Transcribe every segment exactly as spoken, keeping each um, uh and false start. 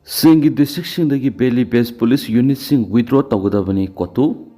ꯆꯤꯡꯒꯤ districtꯁꯤꯡꯗꯒꯤ valley based police unitꯁꯤꯡ withdraw ꯇꯧꯒꯗꯕꯅꯤ꯫ CoTU꯫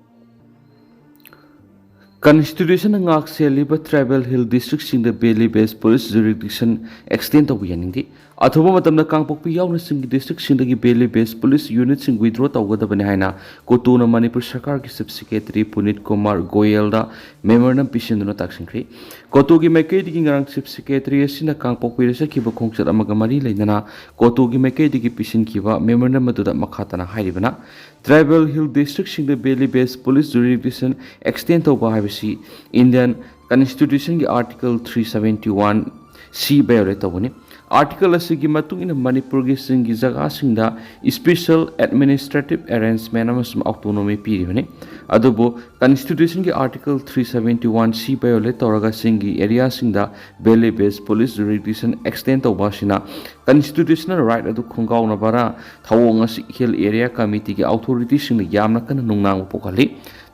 Constitutionꯅ ꯉꯥꯛ ꯁꯦꯜꯂꯤꯕ tribal hill districtꯁꯤꯡꯗ valley based police jurisdiction extend ꯇꯧꯕ ꯌꯥꯅꯤꯡꯗꯦ꯫ ꯑꯊꯨꯕ ꯃꯇꯝꯗ ꯀꯥꯡꯄꯣꯛꯄꯤ ꯌꯥꯎꯅ ꯆꯤꯡꯒꯤ districtꯁꯤꯡꯗꯒꯤ valley based police unitꯁꯤꯡ withdraw ꯇꯧꯒꯗꯕꯅꯤ ꯍꯥꯏꯅ CoTUꯅ ꯃꯅꯤꯄꯨꯔ ꯁꯔꯀꯥꯔꯒꯤ Chief Secretary ꯄꯨꯅꯤꯠ ꯀꯨꯃꯥꯔ ꯒꯣꯌꯦꯜꯗ memorandum ꯄꯤꯁꯤꯟꯗꯨꯅ ꯇꯥꯛꯁꯤꯟꯈ꯭ꯔꯤ꯫ CoTUꯒꯤ ꯃꯥꯏꯀꯩꯗꯒꯤ ꯉꯔꯥꯡ Chief Secretary ꯑꯁꯤꯅ ꯀꯥꯡꯄꯣꯛꯄꯤꯗ ꯆꯠꯈꯤꯕ ꯈꯣꯡꯆꯠ ꯑꯃꯒ ꯃꯔꯤ ꯂꯩꯅꯅ CoTUꯒꯤ ꯃꯥꯏꯀꯩꯗꯒꯤ ꯄꯤꯁꯤꯟꯈꯤꯕ memorandum ꯑꯗꯨꯗ ꯃꯈꯥ ꯇꯥꯅ ꯍꯥꯏꯔꯤꯕꯅ, tribal hill districtꯁꯤꯡꯗ valley based police jurisdiction extend ꯇꯧꯕ ꯍꯥꯏꯕꯁꯤ Indian Constitutionꯒꯤ Article three seventy one C violate ꯇꯧꯕꯅꯤ꯫ Article ꯑꯁꯤꯒꯤ ꯃꯇꯨꯡ ꯏꯟꯅ ꯃꯅꯤꯄꯨꯔꯒꯤ ꯆꯤꯡꯒꯤ ꯖꯒꯥꯁꯤꯡꯗ special administrative arrangement ꯑꯃꯁꯨꯡ autonomy ꯄꯤꯔꯤꯕꯅꯤ꯫ ꯑꯗꯨꯕꯨ Constitutionꯒꯤ Article three seventy one C violate ꯇꯧꯔꯒ ꯆꯤꯡꯒꯤ areaꯁꯤꯡꯗ valley based police jurisdiction extend ꯇꯧꯕ ꯑꯁꯤꯅ constitutional right ꯑꯗꯨ ꯈꯣꯡꯒꯥꯎꯅꯕꯅ ꯊꯧꯑꯣꯡ ꯑꯁꯤ Hill Area Committeeꯒꯤ authorityꯁꯤꯡꯗ ꯌꯥꯝꯅ ꯀꯟꯅ ꯅꯨꯡꯅꯥꯡꯕ ꯄꯣꯛꯍꯜꯂꯤ꯫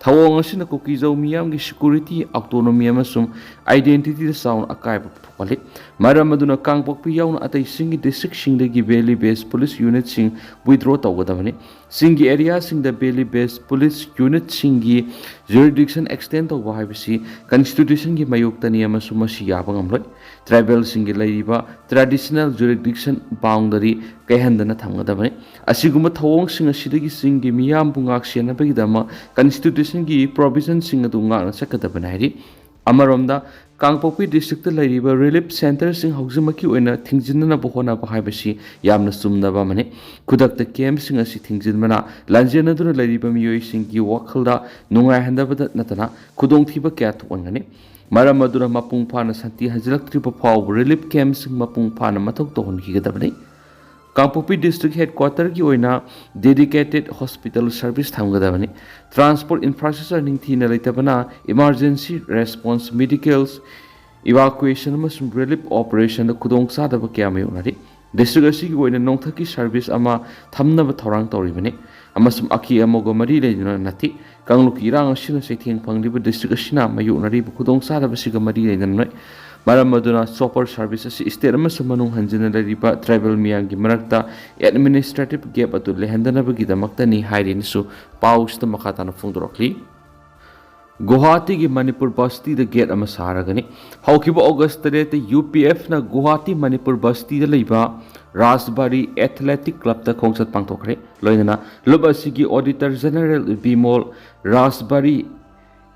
ꯊꯧꯑꯣꯡ ꯑꯁꯤꯅ ꯀꯨꯀꯤꯖꯧ ꯃꯤꯌꯥꯝꯒꯤ security, autonomy ꯑꯃꯁꯨꯡ identityꯗ ꯆꯥꯎꯅ ꯑꯀꯥꯏꯕ ꯊꯣꯛꯍꯜꯂꯤ꯫ ꯃꯔꯝ ꯑꯗꯨꯅ ꯀꯥꯡꯄꯣꯛꯄꯤ ꯌꯥꯎꯅ ꯑꯇꯩ ꯆꯤꯡꯒꯤ districtꯁꯤꯡꯗꯒꯤ valley based police unitꯁꯤꯡ withdraw ꯇꯧꯒꯗꯕꯅꯤ꯫ ꯆꯤꯡꯒꯤ areaꯁꯤꯡꯗ valley based police unitꯁꯤꯡꯒꯤ jurisdiction extend ꯇꯧꯕ ꯍꯥꯏꯕꯁꯤ Constitutionꯒꯤ ꯃꯥꯌꯣꯛꯇꯅꯤ ꯑꯃꯁꯨꯡ ꯃꯁꯤ ꯌꯥꯕ ꯉꯝꯂꯣꯏ꯫ Tribalꯁꯤꯡꯒꯤ ꯂꯩꯔꯤꯕ traditional jurisdiction boundary ꯀꯥꯏꯍꯟꯗꯅ ꯊꯝꯒꯗꯕꯅꯤ꯫ ꯑꯁꯤꯒꯨꯝꯕ ꯊꯧꯑꯣꯡꯁꯤꯡ ꯑꯁꯤꯗꯒꯤ ꯆꯤꯡꯒꯤ ꯃꯤꯌꯥꯝꯕꯨ ꯉꯥꯛꯁꯦꯟꯅꯕꯒꯤꯗꯃꯛ Constitutionꯒꯤ provisionꯁꯤꯡ ꯑꯗꯨ ꯉꯥꯛꯅ ꯆꯠꯀꯗꯕꯅꯤ ꯍꯥꯏꯔꯤ꯫ ꯑꯃꯔꯣꯝꯗ, ꯀꯥꯡꯄꯣꯛꯄꯤ districtꯇ ꯂꯩꯔꯤꯕ relief centreꯁꯤꯡ ꯍꯧꯖꯤꯛꯃꯛꯀꯤ ꯑꯣꯏꯅ ꯊꯤꯡꯖꯤꯟꯅꯅꯕ ꯍꯣꯠꯅꯕ ꯍꯥꯏꯕꯁꯤ ꯌꯥꯝꯅ ꯆꯨꯝꯗꯕ ꯑꯃꯅꯤ꯫ ꯈꯨꯗꯛꯇ campꯁꯤꯡ ꯑꯁꯤ ꯊꯤꯡꯖꯤꯟꯕꯅ ꯂꯥꯟꯖꯦꯟꯅꯗꯨꯅ ꯂꯩꯔꯤꯕ ꯃꯤꯑꯣꯏꯁꯤꯡꯒꯤ ꯋꯥꯈꯜꯗ ꯅꯨꯡꯉꯥꯏꯍꯟꯗꯕꯗ ꯅꯠꯇꯅ ꯈꯨꯗꯣꯡꯊꯤꯕ ꯀꯌꯥ ꯊꯣꯛꯍꯟꯒꯅꯤ꯫ ꯃꯔꯝ ꯑꯗꯨꯅ ꯃꯄꯨꯡ ꯐꯥꯅ ꯁꯥꯟꯇꯤ ꯍꯟꯖꯤꯜꯂꯛꯇ꯭ꯔꯤꯕ ꯐꯥꯎꯕ relief campꯁꯤꯡ ꯃꯄꯨꯡ ꯐꯥꯅ ꯃꯊꯧ ꯇꯧꯍꯟꯈꯤꯒꯗꯕꯅꯤ꯫ ꯀꯥꯡꯄꯣꯛꯄꯤ district headquarterꯒꯤ ꯑꯣꯏꯅ dedicated hospital service ꯊꯝꯒꯗꯕꯅꯤ꯫ Transport infrastructure ꯅꯤꯡꯊꯤꯅ ꯂꯩꯇꯕꯅ emergency response, medicals, evacuation ꯑꯃꯁꯨꯡ relief operationꯗ ꯈꯨꯗꯣꯡꯆꯥꯗꯕ ꯀꯌꯥ ꯃꯥꯌꯣꯛꯅꯔꯤ꯫ District ꯑꯁꯤꯒꯤ ꯑꯣꯏꯅ ꯅꯣꯡꯊꯛꯀꯤ service ꯑꯃ ꯊꯝꯅꯕ ꯊꯧꯔꯥꯡ ꯇꯧꯔꯤꯕꯅꯤ ꯑꯃꯁꯨꯡ ꯑꯀꯤ ꯑꯃꯧꯒ ꯃꯔꯤ ꯂꯩꯅꯅ ꯅꯠꯇꯦ꯫ ꯀꯥꯡꯂꯨꯞꯀꯤ ꯏꯔꯥꯡ ꯑꯁꯤꯅ ꯆꯩꯊꯦꯡ ꯐꯪꯂꯤꯕ district ꯑꯁꯤꯅ ꯃꯥꯌꯣꯛꯅꯔꯤꯕ ꯈꯨꯗꯣꯡꯆꯥꯗꯕꯁꯤꯒ ꯃꯔꯤ ꯂꯩꯅꯅ ꯃꯔꯝ ꯑꯗꯨꯅ chopper service ꯑꯁꯤ state ꯑꯃꯁꯨꯡ ꯃꯅꯨꯡ ꯍꯟꯖꯤꯟꯅ ꯂꯩꯔꯤꯕ tribal ꯃꯤꯌꯥꯝꯒꯤ ꯃꯔꯛꯇ administrative gap ꯑꯗꯨ ꯂꯩꯍꯟꯗꯅꯕꯒꯤꯗꯃꯛꯇꯅꯤ ꯍꯥꯏꯔꯤꯅꯁꯨ ꯄꯥꯎꯁꯤꯗ ꯃꯈꯥ ꯇꯥꯅ ꯐꯣꯡꯗꯣꯔꯛꯂꯤ꯫ ꯒꯨꯋꯥꯍꯥꯇꯤꯒꯤ ꯃꯅꯤꯄꯨꯔ ꯕꯁꯇꯤꯗ gate ꯑꯃ ꯁꯥꯔꯒꯅꯤ꯫ ꯍꯧꯈꯤꯕ August ꯇꯔꯦꯠꯇ UPFꯅ ꯒꯨꯋꯥꯍꯥꯇꯤ ꯃꯅꯤꯄꯨꯔ ꯕꯁꯇꯤꯗ ꯂꯩꯕ ꯔꯥꯖꯕꯥꯔꯤ Athletic Clubꯇ ꯈꯣꯡꯆꯠ ꯄꯥꯡꯊꯣꯛꯈ꯭ꯔꯦ꯫ ꯂꯣꯏꯅꯅ ꯂꯨꯞ ꯑꯁꯤꯒꯤ Auditor General Bimol, Rajbari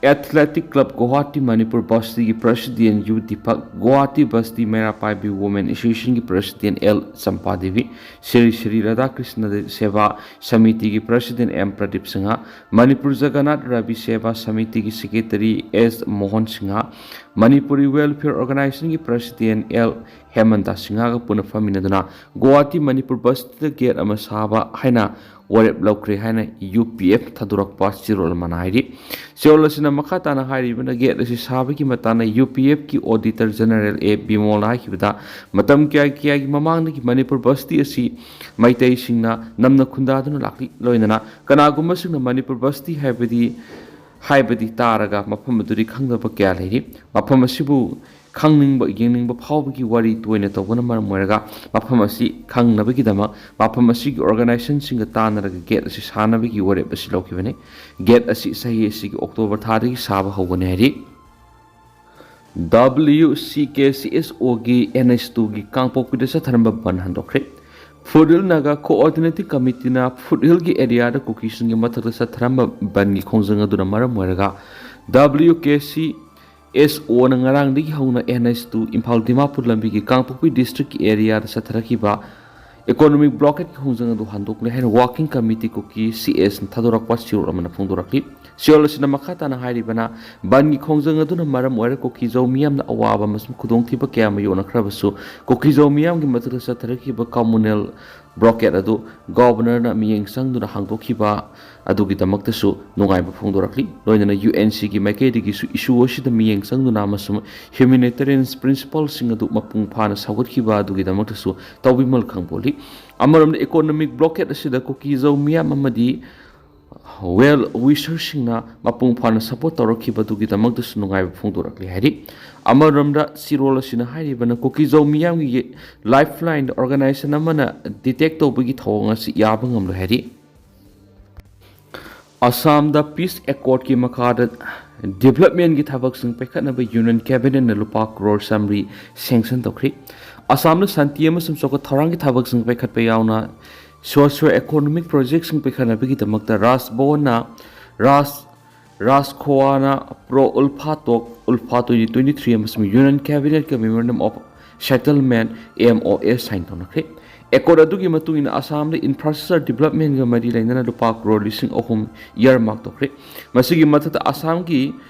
Athletic Club Guwahati Manipur ꯕꯁꯇꯤꯒꯤ President Y Dipak, Guwahati Basti Meira Paibi Women Associationꯒꯤ President ꯑꯦꯜ ꯆꯝꯄꯥꯗꯦꯕꯤ, ꯁ꯭ꯔꯤ ꯁ꯭ꯔꯤ ꯔꯥꯙꯥꯀ꯭ꯔꯤꯁꯅ ꯁꯦꯕꯥ ꯁꯃꯤꯇꯤꯒꯤ President ꯑꯦꯝ ꯄ꯭ꯔꯗꯤꯞ ꯁꯤꯡꯍ, ꯃꯅꯤꯄꯨꯔ ꯖꯒꯟꯅꯥꯊ ꯔꯕꯤ ꯁꯦꯕꯥ ꯁꯃꯤꯇꯤꯒꯤ Secretary S Mohan Singh, Manipuri Welfare Organizationꯒꯤ President ꯑꯦꯜ ꯍꯦꯃꯟꯇ ꯁꯤꯡꯍꯒ ꯄꯨꯟꯅ ꯐꯝꯃꯤꯟꯅꯗꯨꯅ ꯒꯨꯋꯥꯍꯥꯇꯤ ꯃꯅꯤꯄꯨꯔ ꯕꯁꯇꯤꯗ gate ꯑꯃ ꯁꯥꯕ ꯍꯥꯏꯅ ꯋꯥꯔꯦꯞ ꯂꯧꯈ꯭ꯔꯦ ꯍꯥꯏꯅ UPF ꯊꯥꯗꯣꯔꯛꯄ ꯆꯦꯔꯣꯜ ꯑꯃꯅ ꯍꯥꯏꯔꯤ꯫ ꯆꯦꯔꯣꯜ ꯑꯁꯤꯅ ꯃꯈꯥ ꯇꯥꯅ ꯍꯥꯏꯔꯤꯕꯅ gate ꯑꯁꯤ ꯁꯥꯕꯒꯤ ꯃꯇꯥꯡꯗ UPFꯀꯤ Auditor General ꯑꯦ ꯕꯤꯃꯣꯜꯅ ꯍꯥꯏꯈꯤꯕꯗ, ꯃꯇꯝ ꯀꯌꯥ ꯀꯌꯥꯒꯤ ꯃꯃꯥꯡꯗꯒꯤ ꯃꯅꯤꯄꯨꯔ ꯕꯁꯇꯤ ꯑꯁꯤ ꯃꯩꯇꯩꯁꯤꯡꯅ ꯅꯝꯅ ꯈꯨꯟꯗꯥꯗꯨꯅ ꯂꯥꯛꯂꯤ꯫ ꯂꯣꯏꯅꯅ ꯀꯅꯥꯒꯨꯝꯕꯁꯤꯡꯅ ꯃꯅꯤꯄꯨꯔ ꯕꯁꯇꯤ ꯍꯥꯏꯕꯗꯤ ꯍꯥꯏꯕꯗꯤ ꯇꯥꯔꯒ ꯃꯐꯝ ꯑꯗꯨꯗꯤ ꯈꯪꯗꯕ ꯀꯌꯥ ꯂꯩꯔꯤ꯫ ꯃꯐꯝ ꯑꯁꯤꯕꯨ ꯈꯪꯅꯤꯡꯕ, ꯌꯦꯡꯅꯤꯡꯕ ꯐꯥꯎꯕꯒꯤ ꯋꯥꯔꯤ ꯇꯣꯏꯅ ꯇꯧꯕꯅ ꯃꯔꯝ ꯑꯣꯏꯔꯒ ꯃꯐꯝ ꯑꯁꯤ ꯈꯪꯅꯕꯒꯤꯗꯃꯛ ꯃꯐꯝ ꯑꯁꯤꯒꯤ organizationꯁꯤꯡꯒ ꯇꯥꯟꯅꯔꯒ gate ꯑꯁꯤ ꯁꯥꯅꯕꯒꯤ ꯋꯥꯔꯦꯞ ꯑꯁꯤ ꯂꯧꯈꯤꯕꯅꯤ꯫ Gate ꯑꯁꯤ ꯆꯍꯤ ꯑꯁꯤꯒꯤ October ꯊꯥꯗꯒꯤ ꯁꯥꯕ ꯍꯧꯒꯅꯤ ꯍꯥꯏꯔꯤ꯫ WCKCSOꯒꯤ NH twoꯒꯤ ꯀꯥꯡꯄꯣꯛꯄꯤꯗ ꯆꯠꯊꯔꯝꯕ ꯕꯟ ꯍꯟꯗꯣꯛꯈ꯭ꯔꯦ꯫ Foothill Naga Coordinating Committeeꯅ Foothillꯒꯤ areaꯗ ꯀꯨꯀꯤꯁꯤꯡꯒꯤ ꯃꯊꯛꯇ ꯆꯠꯊꯔꯝꯕ ꯕꯟꯒꯤ ꯈꯣꯡꯖꯪ ꯑꯗꯨꯅ ꯃꯔꯝ ꯑꯣꯏꯔꯒ WKC SOꯅ ꯉꯔꯥꯡꯗꯒꯤ ꯍꯧꯅ NH two ꯏꯝꯐꯥꯜ ꯗꯤꯃꯥꯄꯨꯔ ꯂꯝꯕꯤꯒꯤ ꯀꯥꯡꯄꯣꯛꯄꯤ districtꯀꯤ areaꯗ ꯆꯠꯊꯔꯛꯈꯤꯕ economic blockadeꯀꯤ ꯈꯣꯡꯖꯪ ꯑꯗꯨ ꯍꯟꯗꯣꯛꯂꯦ ꯍꯥꯏꯅ Working Committee ꯀꯨꯀꯤ CSꯅ ꯊꯥꯗꯣꯔꯛꯄ ꯆꯦꯔꯣꯜ ꯑꯃꯅ ꯐꯣꯡꯗꯣꯔꯛꯂꯤ꯫ ꯆꯦꯔꯣꯜ ꯑꯁꯤꯅ ꯃꯈꯥ ꯇꯥꯅ ꯍꯥꯏꯔꯤꯕꯅ, ꯕꯟꯒꯤ ꯈꯣꯡꯖꯪ ꯑꯗꯨꯅ ꯃꯔꯝ ꯑꯣꯏꯔꯒ ꯀꯨꯀꯤꯖꯧ ꯃꯤꯌꯥꯝꯅ ꯑꯋꯥꯕ ꯑꯃꯁꯨꯡ ꯈꯨꯗꯣꯡꯊꯤꯕ ꯀꯌꯥ ꯃꯥꯌꯣꯛꯅꯈ꯭ꯔꯕꯁꯨ, ꯀꯨꯀꯤꯖꯧ ꯃꯤꯌꯥꯝꯒꯤ ꯃꯊꯛꯇ ꯆꯠꯊꯔꯛꯈꯤꯕ communal blockade ꯑꯗꯨ Governorꯅ ꯃꯤꯠꯌꯦꯡ ꯆꯪꯗꯨꯅ ꯍꯥꯡꯗꯣꯛꯈꯤꯕ ꯑꯗꯨꯒꯤꯗꯃꯛꯇꯁꯨ ꯅꯨꯡꯉꯥꯏꯕ ꯐꯣꯡꯗꯣꯔꯛꯂꯤ꯫ ꯂꯣꯏꯅꯅ UNCꯒꯤ ꯃꯥꯏꯀꯩꯗꯒꯤꯁꯨ issue ꯑꯁꯤꯗ ꯃꯤꯠꯌꯦꯡ ꯆꯪꯗꯨꯅ ꯑꯃꯁꯨꯡ humanitarian principleꯁꯤꯡ ꯑꯗꯨ ꯃꯄꯨꯡ ꯐꯥꯅ ꯁꯧꯒꯠꯈꯤꯕ ꯑꯗꯨꯒꯤꯗꯃꯛꯇꯁꯨ ꯇꯧꯕꯤꯃꯜ ꯈꯪꯄꯣꯜꯂꯤ꯫ ꯑꯃꯔꯣꯝꯗ, economic blockade ꯑꯁꯤꯗ ꯀꯨꯀꯤꯖꯧ ꯃꯤꯌꯥꯝ ꯑꯃꯗꯤ ꯋꯦꯜ ꯋꯤꯁꯔꯁꯤꯡꯅ ꯃꯄꯨꯡ ꯐꯥꯅ ꯁꯄꯣꯔꯠ ꯇꯧꯔꯛꯈꯤꯕꯗꯨꯒꯤꯗꯃꯛꯇꯁꯨ ꯅꯨꯡꯉꯥꯏꯕ ꯐꯣꯡꯗꯣꯔꯛꯂꯤ ꯍꯥꯏꯔꯤ꯫ ꯑꯃꯔꯣꯝꯗ ꯆꯤꯔꯣꯜ ꯑꯁꯤꯅ ꯍꯥꯏꯔꯤꯕꯅ ꯀꯨꯀꯤꯖꯧ ꯃꯤꯌꯥꯝꯒꯤ ꯂꯥꯏꯐ ꯂꯥꯏꯟ ꯑꯣꯔꯒꯅꯥꯏꯖꯦꯁꯟ ꯑꯃꯅ ꯗꯤꯇꯦꯛ ꯇꯧꯕꯒꯤ ꯊꯧꯑꯣꯡ ꯑꯁꯤ ꯌꯥꯕ ꯉꯝꯂꯣꯏ ꯍꯥꯏꯔꯤ꯫ ꯑꯁꯥꯝꯗ ꯄꯤꯁ ꯑꯦꯀꯣꯔꯗꯀꯤ ꯃꯈꯥꯗ ꯗꯤꯕꯂꯞꯃꯦꯟꯒꯤ ꯊꯕꯛꯁꯤꯡ ꯄꯥꯏꯈꯠꯅꯕ ꯌꯨꯅꯤꯌꯟ ꯀꯦꯕꯤꯅꯦꯠꯅ ꯂꯨꯄꯥ ꯀ꯭ꯔꯣꯔ ꯆꯥꯃꯔꯤ ꯁꯦꯡꯁꯟ ꯇꯧꯈ꯭ꯔꯤ꯫ ꯑꯁꯥꯝꯗ ꯁꯥꯟꯇꯤ ꯑꯃꯁꯨꯡ ꯆꯥꯎꯈꯠ ꯊꯧꯔꯥꯡꯒꯤ ꯊꯕꯛꯁꯤꯡ ꯄꯥꯏꯈꯠꯄ ꯌꯥꯎꯅ ꯁꯣꯁꯤꯑꯣ ꯏꯀꯣꯅꯣꯃꯤꯛ ꯄ꯭ꯔꯣꯖꯦꯛꯁꯤꯡ ꯄꯥꯏꯈꯠꯅꯕꯒꯤꯗꯃꯛꯇ ꯔꯥꯖ ꯚꯋꯟꯅ ꯔꯥꯖ ꯔꯥꯖꯈꯣꯋꯥꯅ pro ULFA talk ULFA twenty twenty three ꯑꯃꯁꯨꯡ ꯌꯨꯅꯤꯌꯟ ꯀꯦꯕꯤꯅꯦꯠꯀ memorandum of settlement, M O A, sign ꯇꯧꯅꯈ꯭ꯔꯦ꯫ ꯑꯦꯀꯣꯔꯗ ꯑꯗꯨꯒꯤ ꯃꯇꯨꯡ ꯏꯟꯅ ꯑꯁꯥꯝꯗ ꯏꯟꯐ꯭ꯔꯥꯁ꯭ꯇ꯭ꯔꯛꯆꯔ ꯗꯤꯕꯂꯞꯃꯦꯟꯒ ꯃꯔꯤ ꯂꯩꯅꯅ ꯂꯨꯄꯥ ꯀ꯭ꯔꯣꯔ ꯂꯤꯁꯤꯡ ꯑꯍꯨꯝ ꯏꯌꯥꯔꯃꯥꯔꯛ ꯇꯧꯈ꯭ꯔꯦ꯫ ꯃꯁꯤꯒꯤ ꯃꯊꯛꯇ ꯑꯁꯥꯝꯒꯤ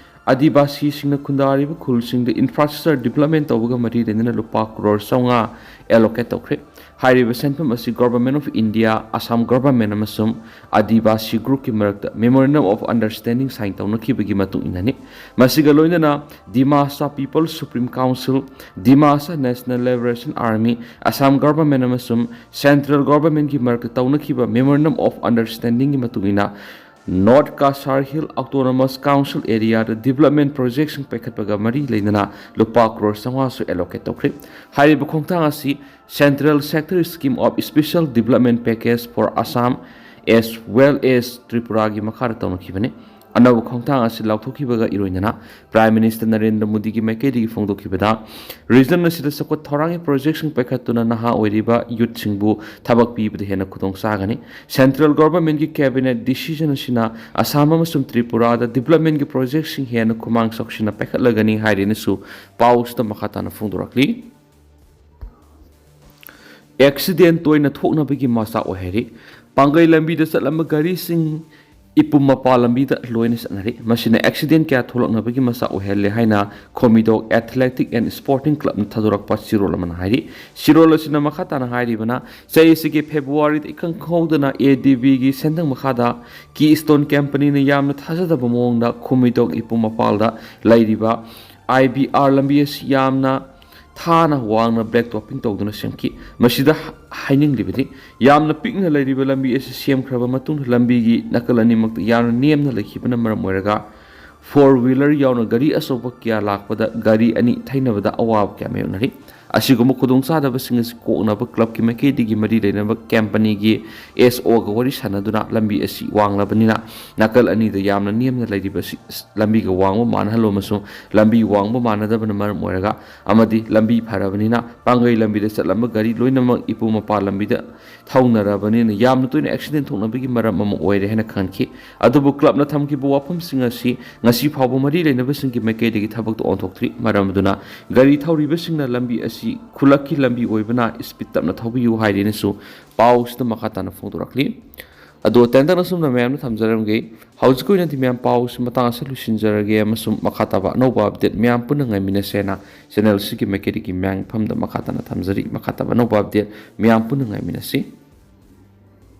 ꯑꯥꯗꯤꯕꯥꯁꯤꯁꯤꯡꯅ ꯈꯨꯟꯗꯥꯔꯤꯕ ꯈꯨꯜꯁꯤꯡꯗ ꯏꯟꯐ꯭ꯔꯥꯁ꯭ꯇ꯭ꯔꯛꯆꯔ ꯗꯤꯕꯂꯞꯃꯦꯟ ꯇꯧꯕꯒ ꯃꯔꯤ ꯂꯩꯅꯅ ꯂꯨꯄꯥ ꯀ꯭ꯔꯣꯔ ꯆꯥꯝꯃꯉꯥ ꯑꯦꯂꯣꯀꯦꯠ ꯇꯧꯈ꯭ꯔꯦ꯫ ꯍꯥꯏꯔꯤꯕ ꯁꯦꯟꯐꯝ ꯑꯁꯤ government of India, Assam government ꯑꯃꯁꯨꯡ ꯑꯥꯗꯤꯕꯥꯁꯤ ꯒ꯭ꯔꯨꯞꯀꯤ ꯃꯔꯛꯇ ꯃꯦꯃꯣꯔꯦꯟꯗꯝ ꯑꯣꯐ ꯑꯟꯗꯔꯁ꯭ꯇꯦꯟꯗꯤꯡ ꯁꯥꯏꯟ ꯇꯧꯅꯈꯤꯕꯒꯤ ꯃꯇꯨꯡ ꯏꯟꯅꯅꯤ꯫ ꯃꯁꯤꯒ ꯂꯣꯏꯅꯅ Dimasa peoples supreme council, Dimasa national liberation army, Assam government ꯑꯃꯁꯨꯡ ꯁꯦꯟꯇ꯭ꯔꯦꯜ ꯒꯣꯚꯔꯟꯃꯦꯟꯠꯀꯤ ꯃꯔꯛꯇ ꯇꯧꯅꯈꯤꯕ ꯃꯦꯃꯣꯔꯦꯟꯗꯝ ꯑꯣꯐ ꯑꯟꯗꯔꯁ꯭ꯇꯦꯟꯗꯤꯡꯒꯤ ꯃꯇꯨꯡ ꯏꯟꯅ north Cachar hill autonomous council ꯑꯦꯔꯤꯌꯥꯗ ꯗꯤꯕꯂꯞꯃꯦꯟꯠ ꯄ꯭ꯔꯣꯖꯦꯛꯁꯤꯡ ꯄꯥꯏꯈꯠꯄꯒ ꯃꯔꯤ ꯂꯩꯅꯅ ꯂꯨꯄꯥ ꯀ꯭ꯔꯣꯔ ꯆꯥꯝꯃꯉꯥꯁꯨ ꯑꯦꯂꯣꯀꯦꯠ ꯇꯧꯈ꯭ꯔꯦ꯫ ꯍꯥꯏꯔꯤꯕ ꯈꯣꯡꯊꯥꯡ ꯑꯁꯤ Central Sector Scheme of Special Development Package for Assam as well as Tripuraꯒꯤ ꯃꯈꯥꯗ ꯇꯧꯅꯈꯤꯕꯅꯤ꯫ ꯑꯅꯧꯕ ꯈꯣꯡꯊꯥꯡ ꯑꯁꯤ ꯂꯥꯎꯊꯣꯛꯈꯤꯕꯒ ꯏꯔꯣꯏꯅꯅ ꯄ꯭ꯔꯥꯏꯝ ꯃꯤꯅꯤꯁꯇꯔ ꯅꯔꯦꯟꯗ꯭ꯔ ꯃꯣꯗꯤꯒꯤ ꯃꯥꯏꯀꯩꯗꯒꯤ ꯐꯣꯡꯗꯣꯛꯈꯤꯕꯗ, ꯔꯤꯖꯟ ꯑꯁꯤꯗ ꯆꯥꯎꯈꯠ ꯊꯧꯔꯥꯡꯒꯤ ꯄ꯭ꯔꯣꯖꯦꯛꯁꯤꯡ ꯄꯥꯏꯈꯠꯇꯨꯅ ꯅꯍꯥ ꯑꯣꯏꯔꯤꯕ ꯌꯨꯠꯁꯤꯡꯕꯨ ꯊꯕꯛ ꯄꯤꯕꯗ ꯍꯦꯟꯅ ꯈꯨꯗꯣꯡ ꯆꯥꯒꯅꯤ꯫ ꯁꯦꯟꯇ꯭ꯔꯦꯜ ꯒꯣꯚꯔꯟꯃꯦꯟꯠꯀꯤ ꯀꯦꯕꯤꯅꯦꯠ ꯗꯤꯁꯤꯖꯟ ꯑꯁꯤꯅ ꯑꯁꯥꯝ ꯑꯃꯁꯨꯡ ꯇ꯭ꯔꯤꯄꯨꯔꯥꯗ ꯗꯤꯕꯂꯞꯃꯦꯟꯠꯀꯤ ꯄ꯭ꯔꯣꯖꯦꯛꯁꯤꯡ ꯍꯦꯟꯅ ꯈꯨꯃꯥꯡ ꯆꯥꯎꯁꯤꯟꯅ ꯄꯥꯏꯈꯠꯂꯒꯅꯤ ꯍꯥꯏꯔꯦꯅꯁꯨ ꯄꯥꯎꯁꯤꯗ ꯃꯈꯥ ꯇꯥꯅ ꯐꯣꯡꯗꯣꯔꯛꯂꯤ꯫ ꯑꯦꯛꯁꯤꯗꯦꯟ ꯇꯣꯏꯅ ꯊꯣꯛꯅꯕꯒꯤ ꯃꯆꯥꯛ ꯑꯣꯏꯍꯜꯂꯤ꯫ ꯄꯥꯡꯒꯩ ꯂꯝꯕꯤꯗ ꯆꯠꯂꯝꯕ ꯒꯥꯔꯤꯁꯤꯡ ꯏꯄꯨꯝ ꯃꯄꯥ ꯂꯝꯕꯤꯗ ꯂꯣꯏꯅ ꯆꯠꯅꯔꯤ꯫ ꯃꯁꯤꯅ ꯑꯦꯛꯁꯤꯗꯦꯟ ꯀꯌꯥ ꯊꯣꯛꯂꯛꯅꯕꯒꯤ ꯃꯆꯥꯛ ꯑꯣꯏꯍꯜꯂꯦ ꯍꯥꯏꯅ ꯈꯣꯃꯤꯗꯣꯛ ꯑꯦꯊꯂꯦꯇꯤꯛ ꯑꯦꯟ ꯁ꯭ꯄꯣꯔꯇꯤꯡ ꯀ꯭ꯂꯕꯅ ꯊꯥꯗꯣꯔꯛꯄ ꯆꯦꯔꯣꯜ ꯑꯃꯅ ꯍꯥꯏꯔꯤ꯫ ꯆꯦꯔꯣꯜ ꯑꯁꯤꯅ ꯃꯈꯥ ꯇꯥꯅ ꯍꯥꯏꯔꯤꯕꯅ, ꯆꯍꯤ ꯑꯁꯤꯒꯤ ꯐꯦꯕ꯭ꯔꯨꯋꯥꯔꯤꯗ ꯏꯈꯪ ꯈꯪꯍꯧꯗꯅ ꯑꯦ ꯗꯤ ꯕꯤꯒꯤ ꯁꯦꯟꯗꯪ ꯃꯈꯥꯗ ꯀꯤ ꯁ꯭ꯇꯣꯟ ꯀꯝꯄꯅꯤꯅ ꯌꯥꯝꯅ ꯊꯥꯖꯗꯕ ꯃꯑꯣꯡꯗ ꯈꯣꯃꯤꯗꯣꯛ ꯏꯄꯨꯝ ꯃꯄꯥꯜꯗ ꯂꯩꯔꯤꯕ ꯑꯥꯏ ꯕꯤ ꯑꯥꯔ ꯂꯝꯕꯤ ꯑꯁꯤ ꯌꯥꯝꯅ ꯊꯥꯅ ꯋꯥꯡꯅ ꯕ꯭ꯂꯦꯛ ꯇꯣꯞꯄꯤꯡ ꯇꯧꯗꯨꯅ ꯁꯦꯝꯈꯤ꯫ ꯃꯁꯤꯗ ꯍꯥꯏꯅꯤꯡꯂꯤꯕꯗꯤ, ꯌꯥꯝꯅ ꯄꯤꯛꯅ ꯂꯩꯔꯤꯕ ꯂꯝꯕꯤ ꯑꯁꯤ ꯁꯦꯝꯈ꯭ꯔꯕ ꯃꯇꯨꯡꯗ ꯂꯝꯕꯤꯒꯤ ꯅꯥꯀꯜ ꯑꯅꯤꯃꯛꯇ ꯌꯥꯝꯅ ꯅꯦꯝꯅ ꯂꯩꯈꯤꯕꯅ ꯃꯔꯝ ꯑꯣꯏꯔꯒ ꯐꯣꯔ ꯋꯤꯂꯔ ꯌꯥꯎꯅ ꯒꯥꯔꯤ ꯑꯆꯧꯕ ꯀꯌꯥ ꯂꯥꯛꯄꯗ ꯒꯥꯔꯤ ꯑꯅꯤ ꯊꯩꯅꯕꯗ ꯑꯋꯥꯕ ꯀꯌꯥ ꯃꯥꯌꯣꯛꯅꯔꯤ꯫ ꯑꯁꯤꯒꯨꯝꯕ ꯈꯨꯗꯣꯡꯆꯥꯗꯕꯁꯤꯡ ꯑꯁꯤ ꯀꯣꯛꯅꯕ ꯀ꯭ꯂꯕꯀꯤ ꯃꯥꯏꯀꯩꯗꯒꯤ ꯃꯔꯤ ꯂꯩꯅꯕ ꯀꯝꯄꯅꯤꯒꯤ ꯑꯦꯁ ꯑꯣꯒ ꯋꯥꯔꯤ ꯁꯥꯟꯅꯗꯨꯅ ꯂꯝꯕꯤ ꯑꯁꯤ ꯋꯥꯡꯂꯕꯅꯤꯅ ꯅꯥꯀꯜ ꯑꯅꯤꯗ ꯌꯥꯝꯅ ꯅꯦꯝꯅ ꯂꯩꯔꯤꯕ ꯑꯁꯤ ꯂꯝꯕꯤꯒ ꯋꯥꯡꯕ ꯃꯥꯟꯅꯍꯜꯂꯣ ꯑꯃꯁꯨꯡ ꯂꯝꯕꯤ ꯋꯥꯡꯕ ꯃꯥꯟꯅꯗꯕꯅ ꯃꯔꯝ ꯑꯣꯏꯔꯒ ꯑꯃꯗꯤ ꯂꯝꯕꯤ ꯐꯔꯕꯅꯤꯅ ꯄꯥꯡꯒꯩ ꯂꯝꯕꯤꯗ ꯆꯠꯂꯝꯕ ꯒꯥꯔꯤ ꯂꯣꯏꯅꯃꯛ ꯏꯄꯨ ꯃꯄꯥ ꯂꯝꯕꯤꯗ ꯊꯧꯅꯔꯕꯅꯤꯅ ꯌꯥꯝꯅ ꯇꯣꯏꯅ ꯑꯦꯛꯁꯤꯗꯦꯟ ꯊꯣꯛꯅꯕꯒꯤ ꯃꯔꯝ ꯑꯃ ꯑꯣꯏꯔꯦ ꯍꯥꯏꯅ ꯈꯟꯈꯤ꯫ ꯑꯗꯨꯕꯨ ꯀ꯭ꯂꯕꯅ ꯊꯝꯈꯤꯕ ꯋꯥꯐꯝꯁꯤꯡ ꯑꯁꯤ ꯉꯁꯤ ꯐꯥꯎꯕ ꯃꯔꯤ ꯂꯩꯅꯕꯁꯤꯡꯒꯤ ꯃꯥꯏꯀꯩꯗꯒꯤ ꯊꯕꯛꯇ ꯑꯣꯟꯊꯣꯛꯇ꯭ꯔꯤ꯫ ꯃꯔꯝ ꯑꯗꯨꯅ ꯒꯥꯔꯤ ꯊꯧꯔꯤꯕꯁꯤꯡꯅ ꯂꯝꯕꯤ ꯑꯁꯤ ꯈꯨꯜꯂꯛꯀꯤ ꯂꯝꯕꯤ ꯑꯣꯏꯕꯅ ꯁ꯭ꯄꯤꯗ ꯇꯞꯅ ꯊꯧꯕꯤꯌꯨ ꯍꯥꯏꯔꯦꯅꯁꯨ ꯄꯥꯎꯁꯤꯗ ꯃꯈꯥ ꯇꯥꯅ ꯐꯣꯡꯗꯣꯔꯛꯂꯤ꯫ ꯑꯗꯣ ꯇꯦꯟꯇꯛꯅ ꯁꯨꯝꯅ ꯃꯌꯥꯝꯅ ꯊꯝꯖꯔꯝꯒꯦ꯫ ꯍꯧꯖꯤꯛꯀꯤ ꯑꯣꯏꯅꯗꯤ ꯃꯌꯥꯝ ꯄꯥꯎꯁꯤ ꯃꯇꯥꯡ ꯑꯁꯤꯗ ꯂꯣꯏꯁꯤꯟꯖꯔꯒꯦ ꯑꯃꯁꯨꯡ ꯃꯈꯥ ꯇꯥꯕ ꯑꯅꯧꯕ ꯑꯞꯗꯦꯠ ꯃꯌꯥꯝ ꯄꯨꯟꯅ ꯉꯥꯏꯃꯤꯟꯅꯁꯦꯅ ꯆꯦꯅꯦꯜ ꯑꯁꯤꯒꯤ ꯃꯥꯏꯀꯩꯗꯒꯤ ꯃꯌꯥꯝꯒꯤ ꯐꯝꯗ ꯃꯈꯥ ꯇꯥꯅ ꯊꯝꯖꯔꯤ꯫ ꯃꯈꯥ ꯇꯥꯕ ꯑꯅꯧꯕ ꯑꯞꯗꯦꯠ ꯃꯌꯥꯝ ꯄꯨꯟꯅ ꯉꯥꯏꯃꯤꯟꯅꯁꯤ꯫